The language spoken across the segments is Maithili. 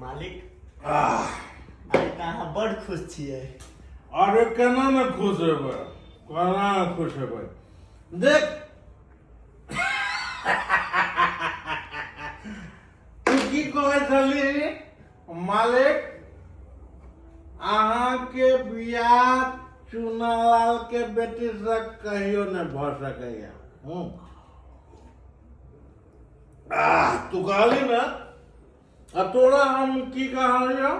मालिक, आइ तऽ अहाँ बड़ खुश छियै। अरे केना ने खुश हेबै, केना ने खुश हेबै? देख, तू की कहै छली? मालिक, अहाँके बियाह चुनालाल के बेटी से कहियो नहि भऽ सकैया। हूँ, आह, तू कहली ने, आ तोरा हम की कहलियौ?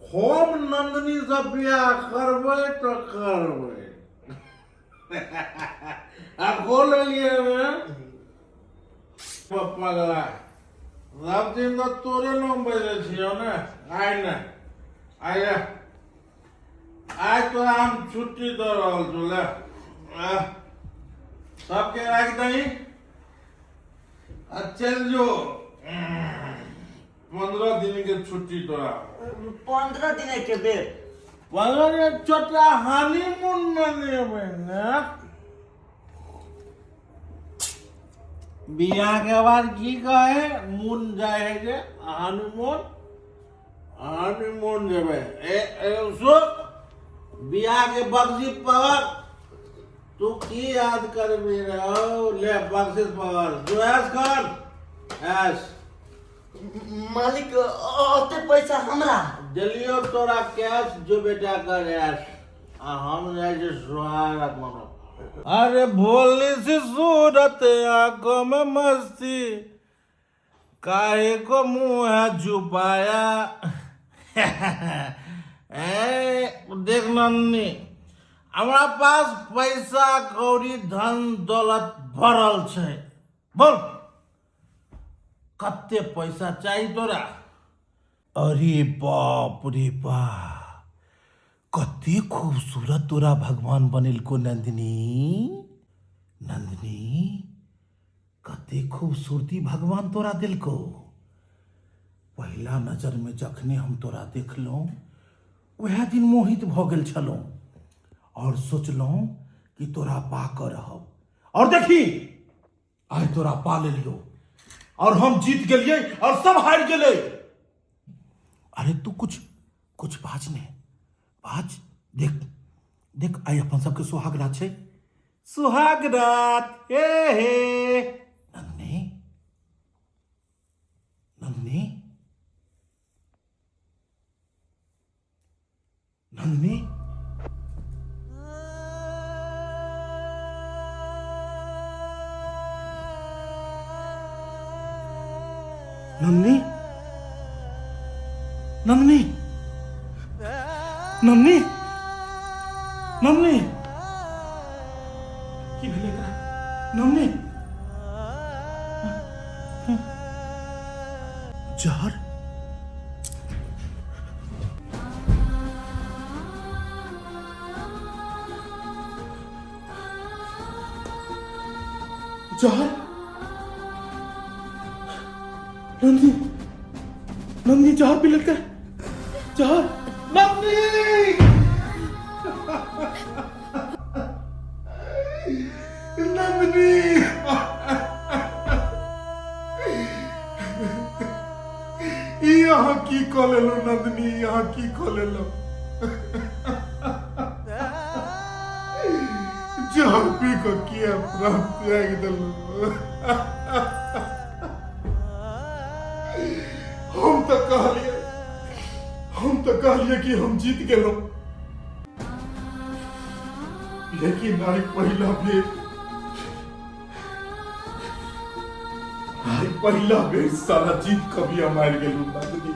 हम नंदनी से बियाह करबै तऽ करबै। आ खो लेलियै ने पगला। सब दिन तऽ तोरे नाम बजै छियौ ने। आइ ने, आइ आइ तोरा हम छुट्टी दऽ रहल छौ। ले, आह, सबके राखि दही आ चलि जो। 15 दिन के छुट्टी तोरा। 15 दिन के बेर? 15 दिन छोटा हनीमून मनेबै ने। बियाह के बाद की कहे मून जाइ है जे हनीमून, हनीमून जेबै। ए ए सुन, बियाह के बख्शी पकड़। तू की याद करबी रे? ओ ले, बख्शिश पकड़, जो ऐश कर ऐश। मालिक, ओते पैसा हमरा? देलियो तोरा कैश, जो बेटा कर ऐश, आ हम जाइ छी सुहाग मनो। अरे भोली सी सूरत, आंखों में मस्ती, काहे को मुंह है छुपाया? ए देख नन्नी, हमरा पास पैसा कौड़ी धन दौलत भरल छै। बोल, कते पैसा चाही तोरा? अरे बाप रे बाप, कते खूबसूरत तोरा भगवान बनेलको नंदिनी। नंदिनी, कते खूबसूरती भगवान तोरा देलको। पहिला नजर में जखने हम तोरा देखलहुँ, वएह दिन मोहित भऽ गेल छलहुँ और सोचलहुँ कि तोरा पा कऽ रहब। और देखी, आइ तोरा पा लेलियो और हम जीत गेलियै और सब हारि गेलै। अरे तू कुछ कुछ बाज ने, बाज। देख देख, आइ अपन सबके सुहाग रात छै, सुहाग रात। हे हे नंदिनी, नंदिनी, नंदिनी, नंदिनी, नंदिनी, नंदिनी, नंदिनी, की भेलै एकरा? नंदिनी, जहर! जहर! नंदी, नंदी जहर पी लेलकै, जहर! नंदी, नंदिनी, ई अहाँ की कऽ लेलहुँ? नंदिनी, ई अहाँ की कऽ लेलहुँ? जहर पी कऽ किया प्राण त्यागि देलहुँ? हम तऽ कहलियै, हम तऽ कहलियै कि हम जीत गेलहुँ, लेकिन आइ पहिला बेर, आइ पहिला बेर सारा जीत कभी हम हारि गेलहुँ नंदिनी।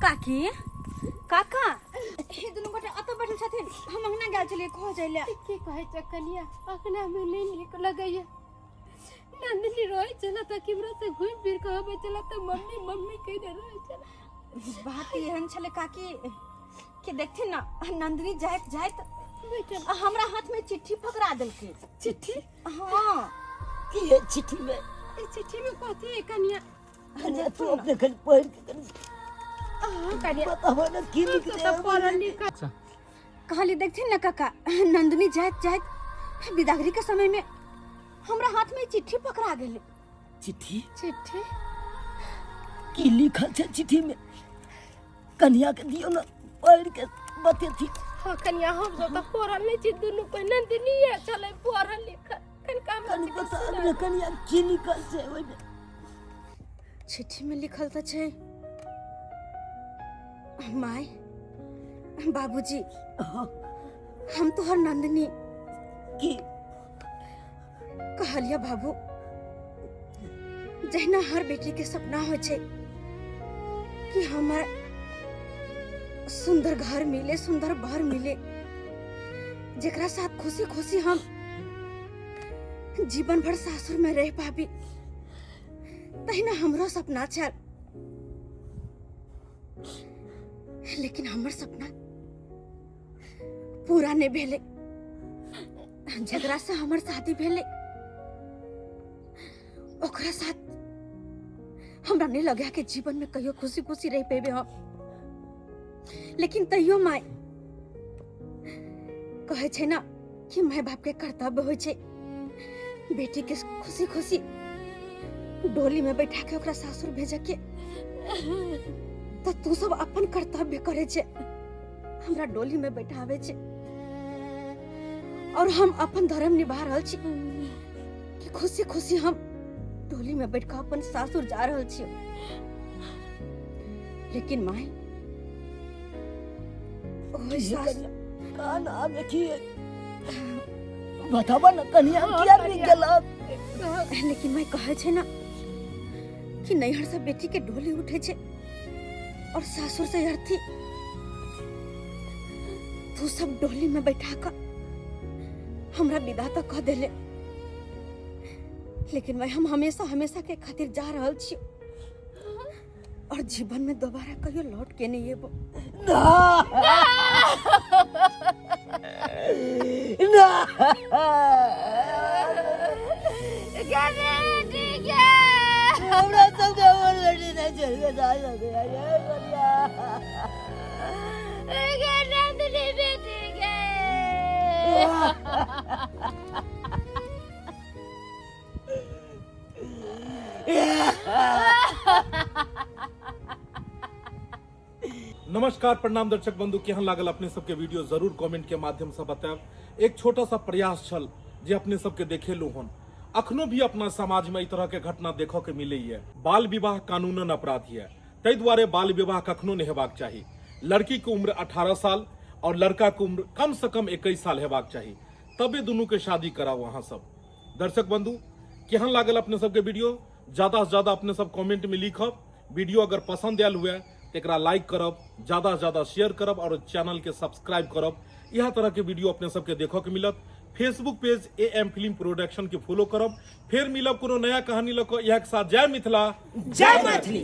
काकी, काका, ई दुनू गोटे अतऽ बैठल छथिन, हम अंगना गेल छलियै खोजै लए। की कहै छै कनिया, अखना में नहीं नीक लगैया। नंदिनी रोए छला तऽ केमरा से घूमि फिर के आबै छला तऽ मम्मी मम्मी कहि रहल छला। बात एहन छलै काकी कि देखथिन ना, नंदिनी जाइत जाइत बैठल आ हमरा हाथ में चिट्ठी पकड़ा देलकै। चिट्ठी? हाँ। की है चिट्ठी में? ई चिट्ठी में कथी है कनिया? कनिया, तू अपने खाली पढ़ के कनी हाँ कनिया, बताबो ना की हम लिख तो दे। तऽ पढ़ल लिखल। कहली देखथिन ना काका, नंदिनी जाइत जाइत बिदागरी के समय में हमरा हाथ में चिट्ठी पकड़ा गेलै। चिट्ठी? चिट्ठी की लिखल छै चिट्ठी में? कन्या के दियो ना पढ़ के बतेथी। हाँ कन्या, हम सब तऽ पढ़ल नहि छी, दुनू कोइ नंदिनी छलै पढ़ल लिखल। कनिका हमरा कनि सबके बता सुना। ने कन्या, की लिखल छै ओहिमे? चिट्ठी में लिखल तऽ छै, माय बाबूजी, हाँ, हम तोहर नंदिनी की कहलिया बाबू, जहिना हर बेटी के सपना होइ छै कि हमर सुंदर घर मिले, सुंदर बर मिले, जेकरा साथ खुशी खुशी हम जीवन भर सासुर में रह पाबी, तहिना हमरो सपना छल। लेकिन हमर सपना पूरा नहीं भेलै। जकरा से हमर शादी भेलै ओकरा साथ हमरा नहीं लगे कि जीवन में कहियो खुशी खुशी रह पेबे हम। लेकिन तैयो माय कहै छै ना कि माय बाप के कर्तव्य होइ छै बेटी के खुशी खुशी डोली में बैठा के ओकरा सासुर भेजे के, तो तू सब अपन कर्तव्य करे छे, हमरा डोली में बैठावे छे, और हम अपन धर्म निभा रहल छी कि खुशी खुशी हम डोली में बैठ के अपन सासुर जा रहल छी। लेकिन माय ओहि सास का नाम देखिए बताबा ना कन्या, किया नहीं गेलक? लेकिन माय कहै छै ना कि नैहर से बेटी के डोली उठे छै और सासुर से अर्थी। तू सब डोली में बैठा कर हमरा विदा तो कह देले, लेकिन भाई हम हमेशा हमेशा के खातिर जा रहल छी और जीवन में दोबारा कहियो लौट के नहीं एबो। ना ना हमरा सबके हमर बेटी नहि छोड़ि के जा सकैया यै कन्या। नंदिनी बेटी गे। नमस्कार, प्रणाम दर्शक बंधु, केहन लागल अपने सबके वीडियो जरूर कमेंट के माध्यम से बतायब। एक छोटा सा प्रयास छल जे अपने सबके देखेलू हन। अखनो भी अपना समाज में एहि तरह के घटना देखऽ के मिलैया। बाल विवाह कानूनन अपराध यऽ, ताहि दुआरे बाल विवाह कखनो नहि हेबाक चाही। लड़की के उम्र 18 साल और लड़का के उम्र कम से कम 21 साल हेबाक चाही, तबे दुनू के शादी कराउ अहाँ सब। दर्शक बंधु, केहन लागल अपने सबके वीडियो ज्यादा से ज्यादा अपने सब कमेंट में लिखब। वीडियो अगर पसंद आयल हुए तो एकरा लाइक करब, ज्यादा से ज्यादा शेयर करब और चैनल के सब्सक्राइब करब। इएह तरह के वीडियो अपने सबके देखऽ के मिलत। Facebook page A M film production के फॉलो करब। फेर मिलब कोनो नया कहानी लऽ कऽ। इएह के साथ जय मिथिला, जय मैथिली।